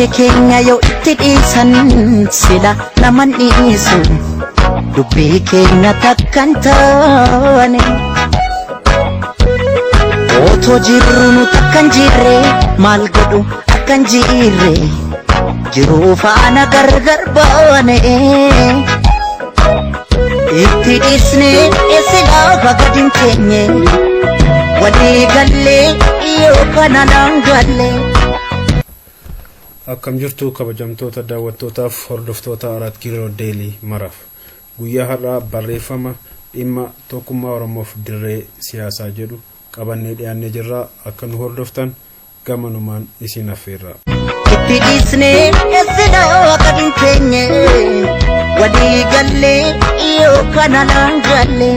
Waa'ee keenya yoo itti dhiisan sila naman dhiisu dubbii keenya takkan taane. Otoo jirru nu takkan jirre maal godhu akkan jirre jiruu faana gargar baane. Itti dhiisne silaa gadi hin teenye walii gallee yoo kana naan galle. Akkam jirtu kabajamtoota daawwattootaaf hordoftoota Araat Kiiloo Deelii maraaf guyyaa har'aa barreeffama dhimma tokkummaa Oromoof dirree siyaasaa jedhu qabannee dhiyaannee jirra. Akka nu hordoftan gamanumaan isin affeerra. Itti dhiisnee silaa gadi hin teenye walii gallee yoo kana naan galle.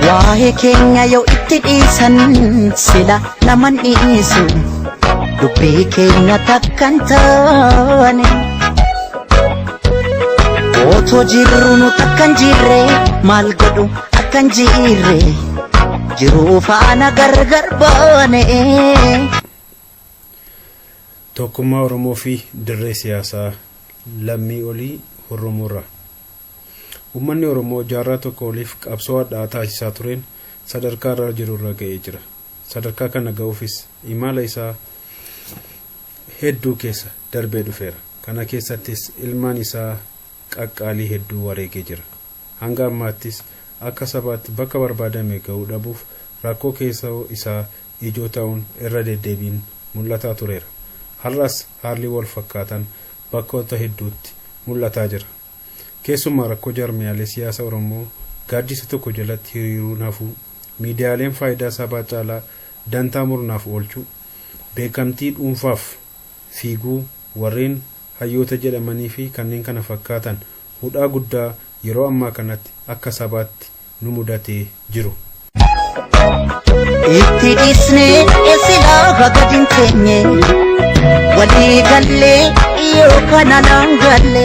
Waa'ee keenya yoo itti dhiisan sila naman dhiisu dubbii keenya takkan taane. Otoo jirru nu takkan jirre maal godhu akkan jirre jiruu faana gargar baane. Tokkummaa Oromoo fi dirree siyaasaa Lammii Olii Hurrumuurra. Uummanni Oromoo jaarraa tokko oliif qabsoo hadhaa'aa taasisaa tureen sadarkaa irra jiru irra ga'ee jira. Sadarkaa kana ga'uufis imala isaa hedduu keessa darbee dhufeera. Kana keessattis ilmaan isaa qaqqaalii hedduu wareegee jira. Hanga ammaattis akka sabaatti bakka barbaadame ga'uu dhabuuf rakkoo keessoo isaa ijoo ta'uun irra deddeebiin mul'ataa tureera. Har'as haalli wal fakkaataan bakkoota hedduutti mul'ataa jira. Keessumaa rakkoo jaarmiyaalee siyaasa Oromoo gaaddisa tokko jalatti hiriiruun hafuu, miidiyaaleen faayidaa sabaa caalaa dantaa murnaaf oolchuu, beekamtii dhuunfaaf fiiguu warreen hayyoota jedhamanii fi kanneen kana fakkaatan hudhaa guddaa yeroo ammaa kanatti akka sabaatti nu mudatee jiru. Itti dhiisnee silaa gadi hin teenye walii gallee yoo kana naan galle.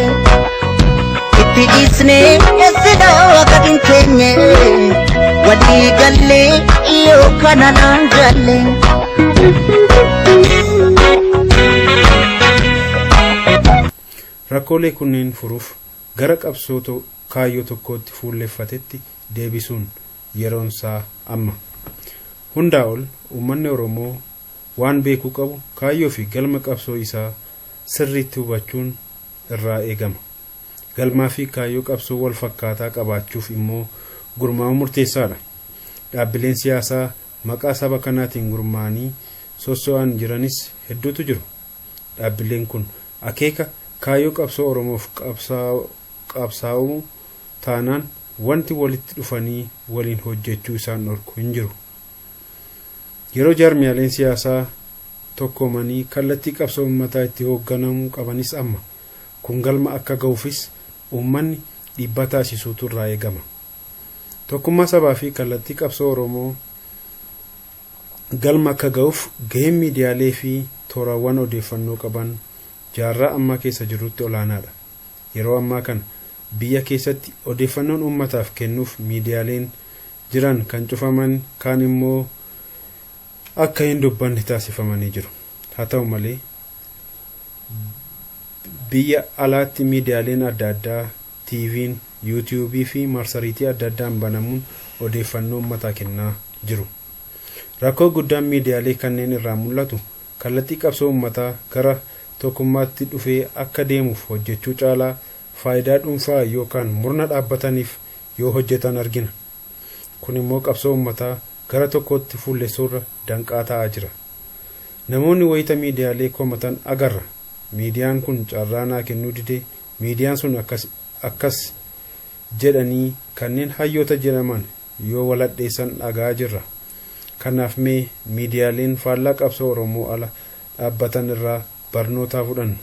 Itti dhiisnee silaa gadi hin teenye walii gallee yoo kana naan galle. Rakkoolee kunneen furuuf gara qabsoo kaayyoo tokkootti fuulleffatetti deebisuun yeroonsaa amma. Hundaa ol uummanni Oromoo waan beekuu qabu kaayyoo fi galma qabsoo isaa sirriitti hubachuun irraa eegama. Galmaa fi kaayyoo qabsoo wal fakkaataa qabaachuuf immoo gurmaa'uun murteessaadha. Dhaabbileen siyaasaa maqaa saba kanaatiin gurmaa'anii sosso'an jiranis hedduutu jiru. Dhaabbileen kun akeeka kaayyoo qabsoo Oromoof qabsaa'uu taanaan wanti walitti dhufanii waliin hojjechuu isaan dhorku hin jiru. Yeroo jaarmiyaaleen siyaasaa tokkoomanii kallattii qabsoo uummataa itti hoogganamuu qabanis amma. Kun galma akka ga'uufis uummanni dhiibbaa taasisuutu irraa eegama. Tokkummaa sabaa fi kallattii qabsoo Oromoo galma akka ga'uuf gaheen miidiyaalee fi toorawwan odeeffannoo qaban jaarraa ammaa keessa jirutti olaanaadha. Yeroo ammaa kana biyya keessatti odeeffannoon uummataaf kennuuf miidiyaaleen jiran kan cufaman kaan immoo akka hin dubbanne taasifamanii jiru. Haa ta'u malee biyya alaatti miidiyaaleen adda addaa TV'n, yuutiyuubii fi marsariitii adda addaan banamuun odeeffannoo uummataa kennaa jiru. Rakkoo guddaan miidiyaalee kanneen irraa mul'atu kallattii qabsoo uummataa gara tokkummaatti dhufee akka deemuuf hojjechuu caalaa faayidaa dhuunfaa yookaan murna dhaabbataniif yoo hojjetan argina. Kun immoo qabsoo uummataa gara tokkootti fuullessuurra danqaa ta'aa jira. Namoonni wayita miidiyaalee komatan agarra. Miidiyaan kun carraa naa kennuu didee, miidiyaan sun akkas akkas jedhanii kanneen hayyoota jedhaman yoo waladheessan dhagaa jirra. Kanaaf mee miidiyaaleen faallaa qabsoo Oromoo ala dhaabbatan irraa barnootaa fudhannu.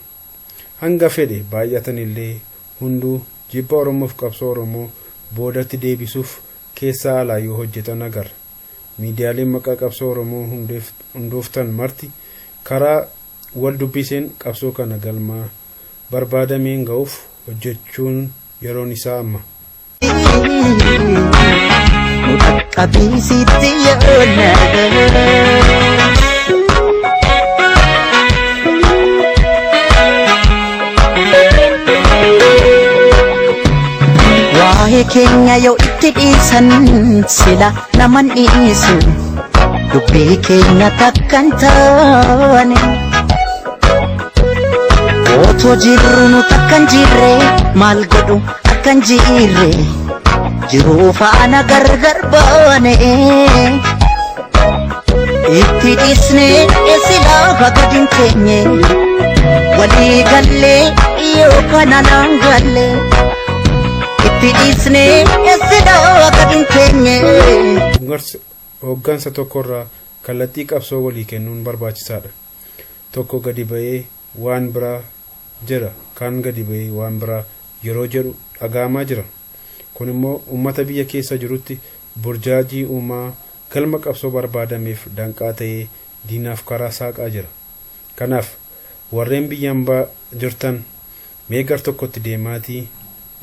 Hanga fedhe baay'atanillee hunduu jibba Oromoof qabsoo Oromoo boodatti deebisuuf keessaa alaa yoo hojjetan agarra. Miidiyaaleen maqaa qabsoo Oromoo hundooftan marti karaa wal dubbiseen qabsoo kana galmaa barbaadameen ga'uuf hojjechuun yeroon isaa amma. Nu dhaqqabiisitti yoona. Waa'ee keenya yoo itti dhiisan sila naman dhiisu dubbii keenya takkan taane. Otoo jirru nu takkan jirre maal godhu akkan jirre jiruu faana gargar baane. Itti dhiisne silaa gadi hin teenye walii gallee yookaan alaan gallee. Itti dhiisne silaa gadi hin teenye. Hooggansa tokkorraa kallattii qabsoo walii kennuun barbaachisaadha. Tokko gadi ba'ee waan biraa jedha, kaan gadi ba'ee waan biraa yeroo jedhu dhaga'amaa jira. Kun immoo uummata biyya keessa jirutti burjaajii uumaa galma qabsoo barbaadameef danqaa ta'ee diinaaf karaa saaqaa jira. Kanaaf warreen biyya hambaa jirtan mee gar tokkotti deemaatii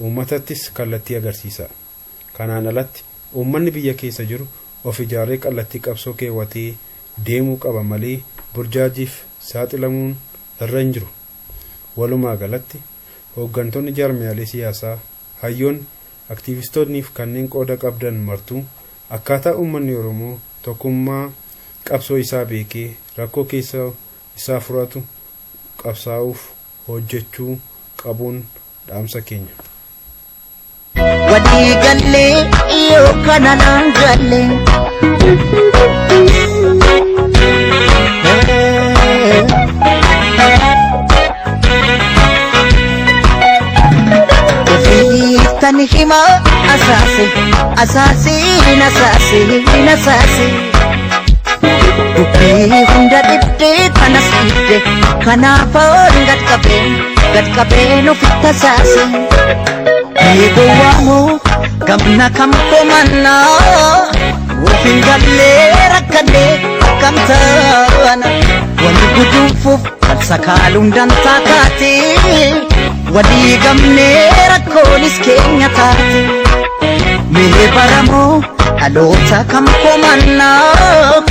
uummatattis kallattii agarsiisa. Kanaan alatti uummanni biyya keessa jiru of ijaaree kallattii qabsoo keewwatee deemuu qaba malee burjaajiif saaxilamuun irra hin jiru. Walumaa galatti hooggantoonni jaarmiyaalee siyaasaa, hayyoonni, aktiivistoonnii fi kanneen qooda qabdan martuu akkaataa uummanni Oromoo tokkummaa qabsoo isaa beekee rakkoo keessa isaa furatu qabsaa'uuf hojjechuu qabuun dhaamsa keenya. Walii gallee yookaan alaan gallee. Ofiiftan himaa asaase asaasiin asaasiin asaase. Dubbii hunda dhibdee kanas dhibde kanaaf gad qabee gad qabeen ofitti asaase. Eegowwaamoo gamna kam komannaa ofiin gallee rakkannee akkam taana wal guduunfuuf wal sakaaluun dantaa taate walii gamnee rakkoonis keenya taate. Mee baramoo dhaloota kam komannaa.